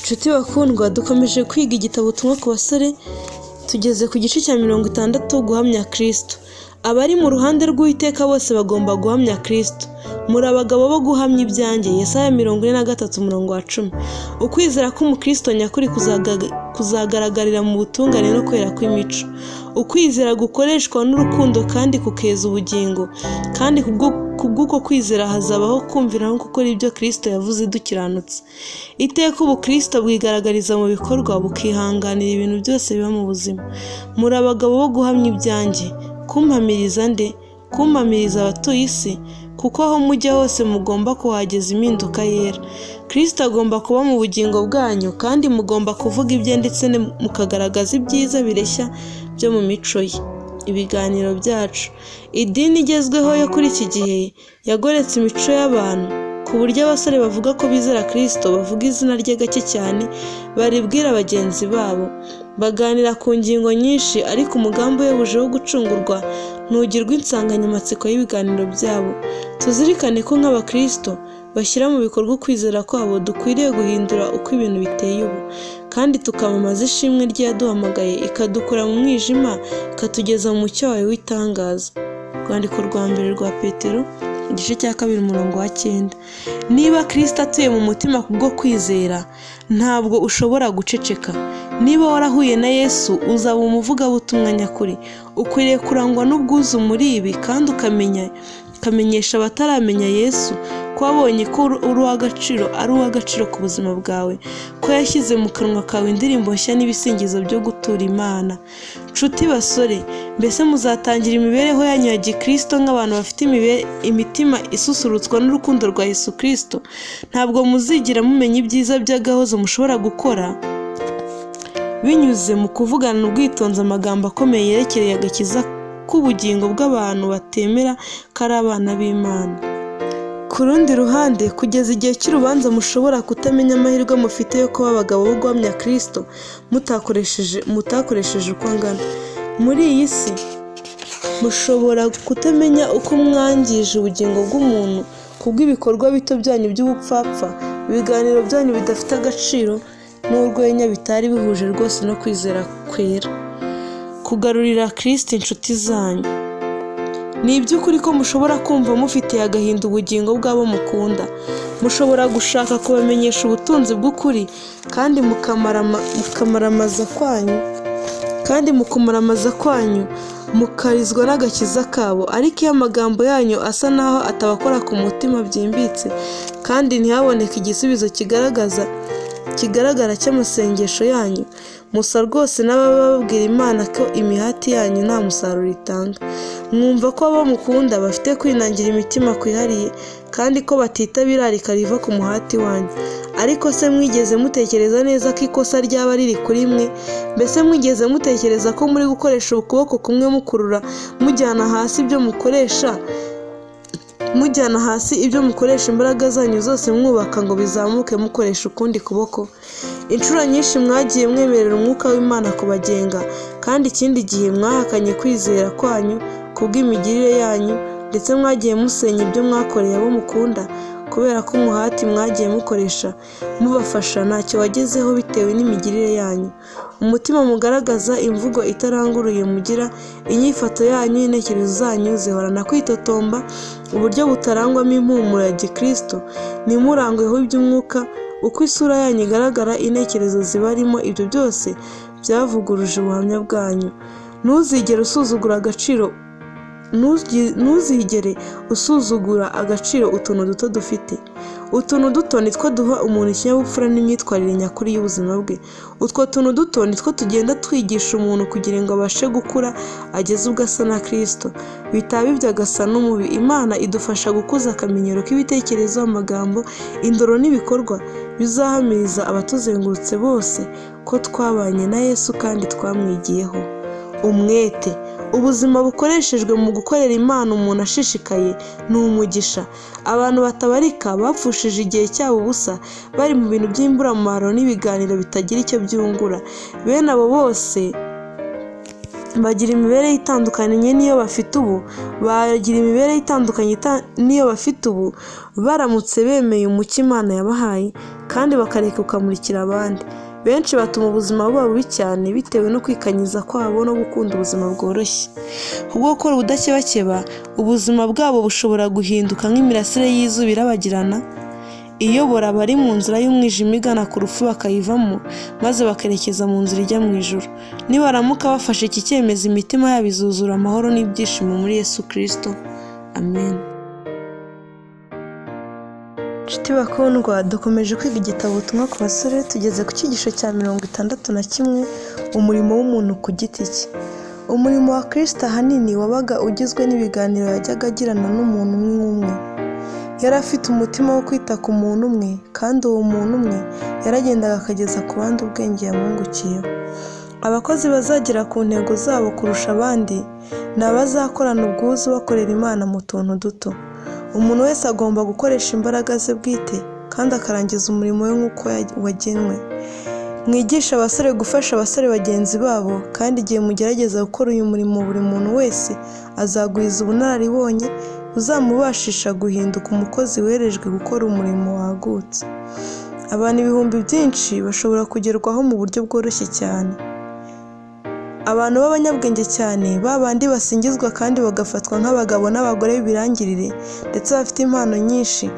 Nshuti bakundwa, dukomeje kwiga igitabo Ubutumwa ku basore, tugeze ku gice cya 60, guhamya Kristo. Abari mu ruhande rw'Uwiteka bose bagomba guhamya Kristo. Muri abagabo bo guhamya ibyanjye. Yesaya 43 umurongo wa 10. Ukwizera k'umukristo nyakuri kuzagaragarira mu butungane no kwera kw'imico. Ukwizera gukoreshwa n'urukundo kandi kukeza ubugingo, kandi kubw'uko kwizera hazabaho kumvira no gukora ibyo Kristo yavuze dukiranutse. Iteka ubukristo bwigaragariza mu bikorwa, bukihanganira ibintu byose biba mu buzima. Muri abagabo bo guhamya ibyanjye. Kumpamiriza nde? Kumpamiriza abatuye isi? Kuko aho mujya hose mugomba kuhageza impinduka yera. Kristo agomba kuba mu bugingo bwanyu, kandi mugomba kuvuga ibye ndetse mukagaragaza ibyiza bireshya byo mu mico ye. Ibiganiro byacu. Idini igezweho yo kuri iki gihe yagoretse imico y'abantu, ku buryo abasore bavuga ko bizera Kristo bavuga izina rye gake cyane baribwira bagenzi babo. Baganira ku ngingo nyinshi, ariko umugambi uhebuje wo gucungurwa ntugirwa insanganyamatsiko y'ibiganiro byabo. Tuzirikane ko nk'abakristo bashyira mu bikorwa ukwizera kwabo, dukwiriye guhindura uko ibintu biteye ubu, kandi tukamamaza ishimwe ry'iyaduhamagaye ikadukura mu mwijima ikatugeza mu mucyo wayo w'itangaza. Urwandiko rwa mbere rwa Petero, igice cya 2 umurongo wa 9. Niba Kristo atuye mu mutima kubwo kwizera, ntabwo ushobora guceceka. Niba warahuye na Yesu, uzaba umuvugabutumwa nyakuri. Ukwiriye kurangwa n'ubwuzu muri ibi, kandi ukamenyesha abataramenya Yesu ko wabonye ko uri uw'agaciro, ari uw'agaciro ku buzima bwawe, ko yashyize mu kanwa kawe indirimbo nshya n'ibisingizo byo gutura Imana. Nshuti basore, mbese muzatangira imibereho yanyu ya gikristo nk'abantu bafite imitima isusurutswa n'urukundo rwa Yesu Kristo? Ntabwo muzigira mumenya ibyiza by'agahozo mushobora gukora binyuze mu kuvugana ubwitonzi amagambo akomeye yerekereye agakiza k'ubugingo bw'abantu batemera ko ari abana b'Imana. Ku rundi ruhande, kugeza igihe cy'urubanza mushobora kutamenya amahirwe mufite yo kuba abagabo bo guhamya Kristo mutakoresheje uko angana. Muri iyi si mushobora kutamenya uko mwangije ubugingo bw'umuntu kubw'ibikorwa bito byanyu by'ubupfapfa, ibiganiro byanyu bidafite agaciro n'urwenya bitari bihuje rwose no kwizera kwera. Kugarurira Kristo inshuti zanyu. Ni iby'ukuri ko mushobora kumva mufitiye agahinda ubugingo bw'abo mukunda. Mushobora gushaka kubamenyesha ubutunzi bw'ukuri, kandi mukamaramaza kwanyu mukarizwa n'agakiza kabo. Ariko iyo amagambo yanyu asa naho atabakora ku mutima byimbitse, kandi ntihaboneke igisubizo kigaragara cy'amasengesho yanyu, musa rwose n'ababa babwira Imana ko imihati yanyu nta musaruro itanga. Mwumva ko abo mukunda bafite kwinangira imitima kwihariye, kandi ko batitabira irarika riva ku muhati wanyu. Ariko se mwigeze mutekereza neza ko ikosa ryaba riri kuri mwe? Mbese mwigeze mutekereza ko muri gukoresha ukuboko kumwe mukurura mujyana hasi ibyo mukoresha imbaraga zanyu zose mwubaka ngo bizamuke mukoresha ukundi kuboko? Inshuro nyinshi mwagiye mwemerera umwuka w'Imana kubagenga, kandi ikindi gihe mwahakanye kwizera kwanyu kubw'imigirire yanyu, ndetse mwagiye musenya ibyo mwakoreye abo mukunda kubera ko umuhati mwagiye mukoresha mubafasha ntacyo wagezeho bitewe n'imigirire yanyu. Umutima mugaragaza, imvugo itaranguruye mugira, inyifato yanyu, intekerezo zanyu zihorana kwitotomba, uburyo butarangwamo impumuro ya gikristo. Ntimurangweho iby'umwuka, uko isura yanyu igaragara, intekerezo zibarimo, ibyo byose byavuguruje ubuhamya bwanyu. Ntuzigere usuzugura agaciro utuntu duto dufite. Utuntu duto nitwo duha umuntu ikinyabupfura n'imyitwarire nyakuri y'ubuzima bwe. Utwo tuntu duto nitwo tugenda twigisha umuntu kugira ngo abashe gukura ageze ubwo asa na Kristo, bitaba ibyo agasa n'umubi. Imana idufasha gukuza akamenyero k'ibitekerezo, amagambo, indoro n'ibikorwa bizahamiriza abatuzengurutse bose ko twabanye na Yesu kandi twamwigiyeho. Umwete. Ubuzima bukoreshejwe mu gukorera Imana umuntu ashishikaye ni umugisha. Abantu batabarika bapfushije igihe cyabo ubusa bari mu bintu by'imburamumaro n'ibiganiro bitagira icyo byungura. Bene abo bose Bagira imibereho itandukanye n'iyo bafite ubu, bagira imibereho itandukanye n'iyo bafite ubu, baramutse bemeye umucyo Imana yabahaye kandi bakareka ukamurikira abandi. Benshi batuma ubuzima buba bubi cyane bitewe no kwikanyiza kwabo no gukunda ubuzima bworoshye. Kubwo gukora ubudakebakeba, ubuzima bwabo bushobora guhinduka nk'imirasire y'izuba irabagirana, iyobora abari mu nzira y'umwijima igana ku rupfu bakayivamo, maze bakerekeza mu nzira ijya mu ijuru. Nibaramuka bafashe iki cyemezo, imitima yabo izuzura amahoro n'ibyishimo muri Yesu Kristo. Amen. Nshuti bakundwa, dukomeje kwiga igitabo ubutumwa ku basore, tugeze ku cyigisho cya 61, umurimo w'umuntu ku giti cye. Umurimo wa Kristo ahanini wabaga ugizwe n'ibiganiro yajyaga agirana n'umuntu umwe umwe. Yari afite umutima wo kwita ku muntu umwe, kandi uwo muntu umwe yaragendaga akageza ku bandi ubwenge yamwungukiyeho. Abakozi bazagera ku ntego zabo kurusha abandi ni abazakorana ubwuzu bakorera Imana mu tuntu duto. Umuntu wese agomba gukoresha imbaraga ze bwite kandi akarangiza umurimo we nk'uko wagenwe. Mwigishe abasore gufasha abasore bagenzi babo, kandi igihe mugerageza gukora uyu murimo buri muntu wese azagwiza ubunararibonye buzamubashisha guhinduka umukozi werejwe gukora umurimo wagutse. Abantu ibihumbi byinshi bashobora kugerwaho mu buryo bworoshye cyane. Abantu b'abanyabwenge cyane, ba bandi basingizwa kandi bagafatwa nk'abagabo n'abagore b'ibirangirire ndetse bafite impano nyinshi,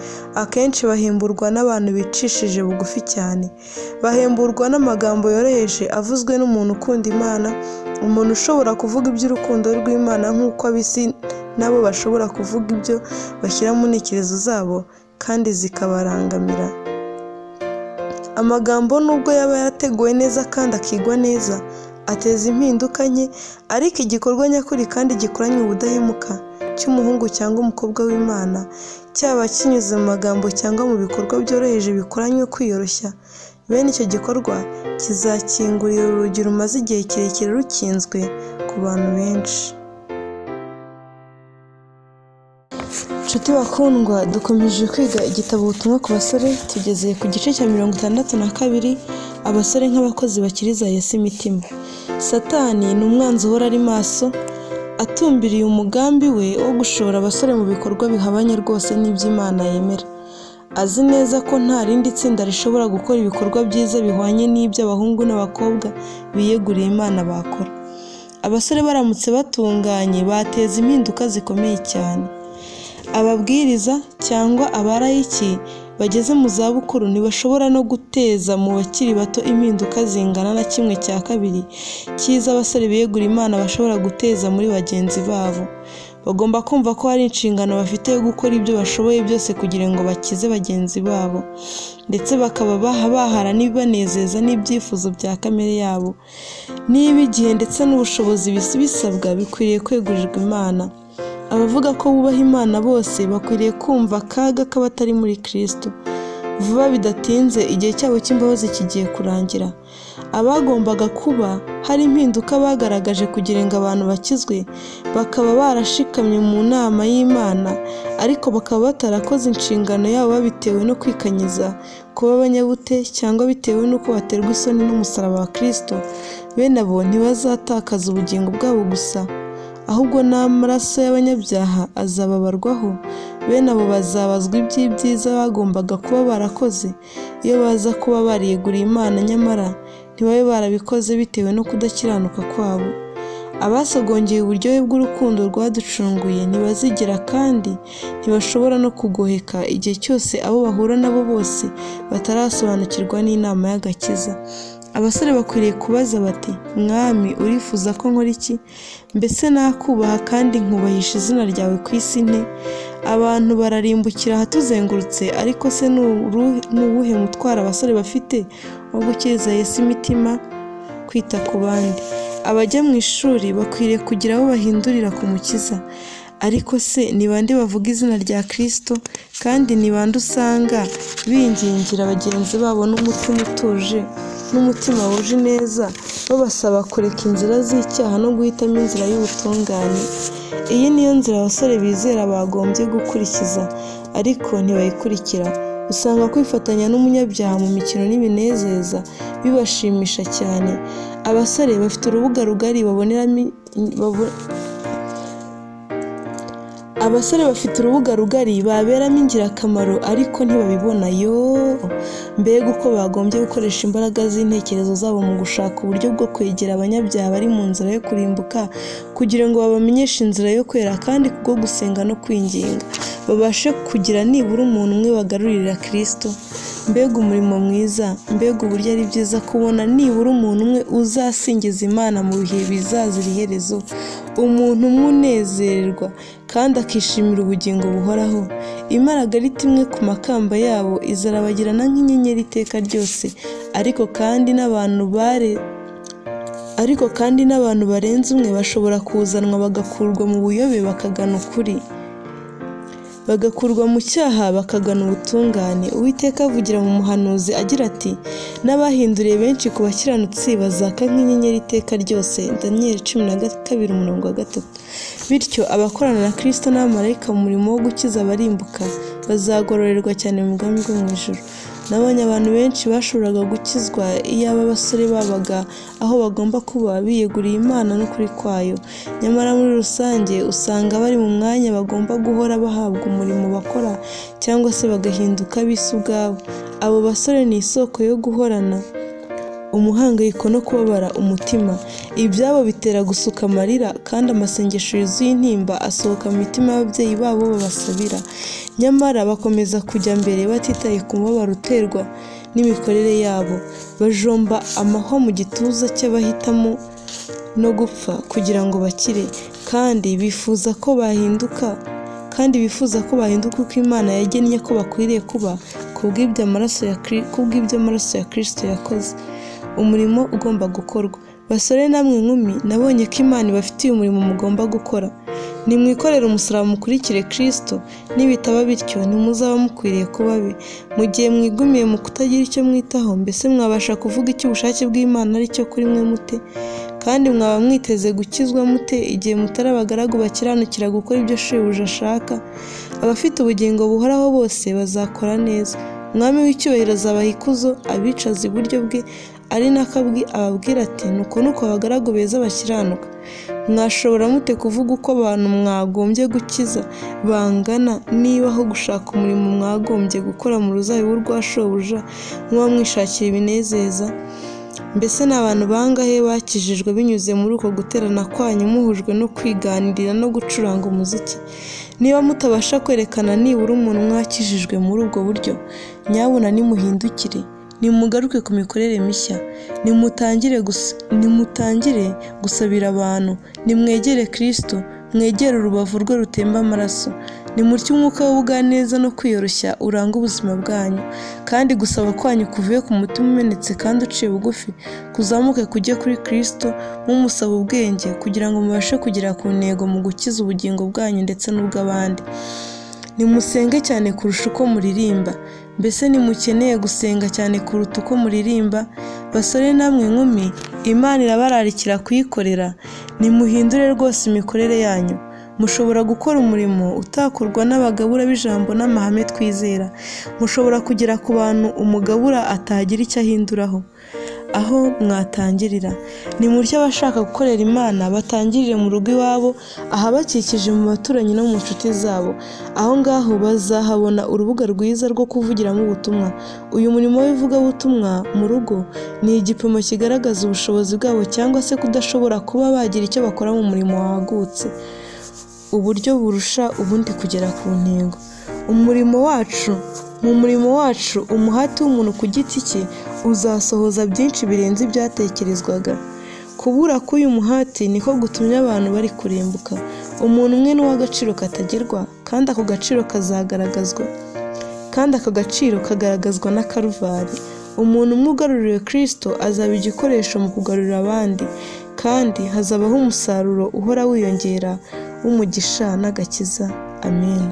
akenshi bahemburwa n'abantu bicishije bugufi cyane. Bahemburwa n'amagambo yoroheje avuzwe n'umuntu ukunda Imana, umuntu ushobora kuvuga iby'urukundo rw'Imana nk'uko ab'isi nabo bashobora kuvuga ibyo bashyira mu ntekerezo zabo kandi zikabarangamira. Amagambo nubwo yaba yarateguwe neza kandi akigwa neza, ateza impinduka nke, ariko igikorwa nyakuri kandi gikoranywe ubudahemuka cy'umuhungu cyangwa umukobwa w'Imana, cyaba kinyuze mu magambo cyangwa mu bikorwa byoroheje bikoranywe kwiyoroshya, bene icyo gikorwa kizakingurira urugi rumaze igihe kirekire rukinzwe ku bantu benshi. Nshuti bakundwa, dukomeje kwiga igitabo ubutumwa ku basore, tugeze ku gice cya 62, abasore nk'abakozi bakiriza Yesu imitima. Satani ni umwanzi uhora ari maso, atumbiriye umugambi we wo gushora abasore mu bikorwa bihabanye rwose n'iby'Imana yemera. Azi neza ko nta rindi tsinda rishobora gukora ibikorwa byiza bihwanye n'iby'abahungu n'abakobwa biyeguriye Imana bakora. Abasore baramutse batunganye bateza impinduka zikomeye cyane. Ababwiriza cyangwa abarayiki bageze mu zabukuru ntibashobora no guteza mu bakiri bato impinduka zingana na 1/2 cy'izo abasore biyegura Imana bashobora guteza muri bagenzi babo. Bagomba kumva ko hari inshingano bafite yo gukora ibyo bashoboye byose kugira ngo bakize bagenzi babo, ndetse bakaba bahara n'ibibanezeza n'ibyifuzo bya kamere yabo. Niba igihe ndetse n'ubushobozi bisabwa bikwiriye kwegurirwa Imana. Abavuga ko bubaha Imana bose bakwiriye kumva akaga k'abatari muri Kristo. Vuba bidatinze igihe cyabo cy'imbabazi kigiye kurangira. Abagombaga kuba hari impinduka bagaragaje kugira ngo abantu bakizwe, bakaba barashikamye mu nama y'Imana, ariko bakaba batarakoze inshingano yabo babitewe no kwikanyiza, kuba abanyabute cyangwa bitewe n'uko baterwa isoni n'umusaraba wa Kristo, bene abo ntibazatakaza ubugingo bwabo gusa, ahubwo n'amaraso y'abanyabyaha azababarwaho. Bene abo bazabazwa iby'ibyiza bagombaga kuba barakoze iyo baza kuba bariyeguriye Imana, nyamara ntibabe barabikoze bitewe no kudakiranuka kwabo. Abasogongeye uburyohe bw'urukundo rwaducunguye ntibazigera kandi ntibashobora no kugoheka igihe cyose abo bahura nabo bose batarasobanukirwa n'inama y'agakiza. Abasore bakwiriye kubaza bati: Mwami, urifuza ko nkora iki? Mbese nakubaha kandi nkubahisha izina ryawe ku isi nte? Abantu bararimbukira ahatuzengurutse, ariko se ni uwuhe mutwaro abasore bafite wo gukiriza Yesu imitima? Kwita ku bandi. Abajya mu ishuri bakwiriye kugira abo bahindurira ku Mukiza. Ariko se ni bande bavuga izina rya Kristo, kandi ni bande usanga bingingira bagenzi babo n'umutima utuje n'umutima wuje ineza, babasaba kureka inzira z'icyaha no guhitamo inzira y'ubutungane? Iyi niyo nzira abasore bizera bagombye gukurikiza, ariko ntibayikurikira. Usanga kwifatanya n'umunyabyaha mu mikino n'ibinezeza bibashimisha cyane. Abasore bafite urubuga rugari baboneramo Abasore bafite urubuga rugari baberamo ingirakamaro ariko ntibabibona. Yoo! Mbega uko bagombye gukoresha imbaraga z'intekerezo zabo mu gushaka uburyo bwo kwegera abanyabyaha bari mu nzira yo kurimbuka kugira ngo babamenyeshe inzira yo kwera, kandi kubwo gusenga no kwinginga babashe kugira nibura umuntu umwe bagarurira Kristo. Mbega umurimo mwiza! Mbega uburyo ari byiza kubona nibura umuntu umwe uzasingiza Imana mu bihe bizazira iherezo, umuntu umwe unezerwa kandi akishimira ubugingo buhoraho. Imaragarita imwe ku makamba yabo izarabagirana nk'inyenyeri iteka ryose. Ariko kandi n'abantu barenze umwe bashobora kuzanwa bagakurwa mu buyobe bakagana ukuri, bagakurwa mu cyaha bakagana ubutungane. Uwiteka avugira mu muhanuzi agira ati: "N'abahinduriye benshi ku bakiranutsi bazaka nk'inyenyeri iteka ryose." Daniyeli 12:3. Bityo abakorana na Kristo n'abamarayika mu murimo wo gukiza abarimbuka bazagororerwa cyane mu bwami bwo mu ijuru. Nabonye abantu benshi bashoboraga gukizwa iyaba abasore babaga aho bagomba kuba biyeguriye Imana n'ukuri kwayo. Nyamara muri rusange usanga bari mu mwanya bagomba guhora bahabwa umurimo bakora cyangwa se bagahinduka ab'isi ubwabo. Abo basore ni isoko yo guhorana umuhangayiko no kubabara umutima. Ibyabo bitera gusuka amarira, kandi amasengesho yuzuye intimba asohoka mu mitima y'ababyeyi babo babasabira. Nyamara bakomeza kujya mbere batitaye ku mubabaro uterwa n'imikorere yabo. Bajomba amahwa mu gituza cy'abahitamo no gupfa kugira ngo bakire, kandi bifuza ko bahinduka uko Imana yagennye ko bakwiriye kuba kubw'ibyo amaraso ya Kristo yakoze. Umurimo ugomba gukorwa. Basore namwe nkumi, nabonye ko Imana ibafitiye umurimo mugomba gukora. Nimwikorere umusaraba mukurikire Kristo, nibitaba bityo ntimuzaba mukwiriye kuba be. Mu gihe mwigumiye mu kutagira icyo mwitaho, mbese mwabasha kuvuga icyo ubushake bw'Imana ari cyo kuri mwe mute? Kandi mwaba mwiteze gukizwa mute igihe mutari abagaragu bakiranukira gukora ibyo Shebuja ashaka? Abafite ubugingo buhoraho bose bazakora neza. Umwami w'icyubahiro azabaha ikuzo, abicaza iburyo bwe, ari nako ababwira ati: "Nuko nuko abagaragu beza bakiranuka." Mwashobora mute kuvuga uko abantu mwagombye gukiza bangana, niba aho gushaka umurimo mwagombye gukora mu ruzabibu rwa Shobuja muba mwishakira ibinezeza? Mbese ni abantu bangahe bakijijwe binyuze muri uko guterana kwanyu muhujwe no kwiganirira no gucuranga umuziki? Niba mutabasha kwerekana nibura umuntu mwakijijwe muri ubwo buryo, nyabuna nimuhindukire, nimugaruke ku mikorere mishya, nimutangire gusabira abantu, nimwegere Kristo, mwegere urubavu rwe rutemba amaraso, nimutyo umwuka w'ubugwaneza no kwiyoroshya uranga ubuzima bwanyu, kandi gusaba kwanyu kuvuye ku mutima umenetse kandi uciye bugufi kuzamuke kujye kuri Kristo mumusaba ubwenge kugira ngo mubashe kugera ku ntego mu gukiza ubugingo bwanyu ndetse n'ubw'abandi. Nimusenge cyane kurusha uko muririmba. Mbese ntimukeneye gusenga cyane kuruta uko muririmba? Basore namwe nkumi, Imana irabararikira kuyikorera. Nimuhindure rwose imikorere yanyu. Mushobora gukora umurimo utakorwa n'abagabura b'ijambo n'amahame twizera. Mushobora kugera ku bantu umugabura atagira icyo ahinduraho. Aho mwatangirira nimutyo abashaka gukorera Imana batangirire mu rugo iwabo, ahabakikije, mu baturanyi no mu nshuti zabo. Aho ngaho bazahabona urubuga rwiza rwo kuvugiramo ubutumwa. Uyu murimo w'ivugabutumwa mu rugo ni igipimo kigaragaza ubushobozi bwabo cyangwa se kudashobora kuba bagira icyo bakora mu murimo wagutse, uburyo burusha ubundi kugera ku ntego. Mu murimo wacu, umuhati w'umuntu ku giti cye uzasohoza byinshi birenze ibyatekerezwaga. Kubura k'uyu muhati niko gutumye abantu bari kurimbuka. Umuntu umwe ni uw'agaciro katagerwa, kandi ako gaciro kazagaragazwa kandi ako gaciro kagaragazwa na Karuvari. Umuntu umwe ugaruriwe Kristo azaba igikoresho mu kugarurira abandi, kandi hazabaho umusaruro uhora wiyongera w'umugisha n'agakiza. Amen.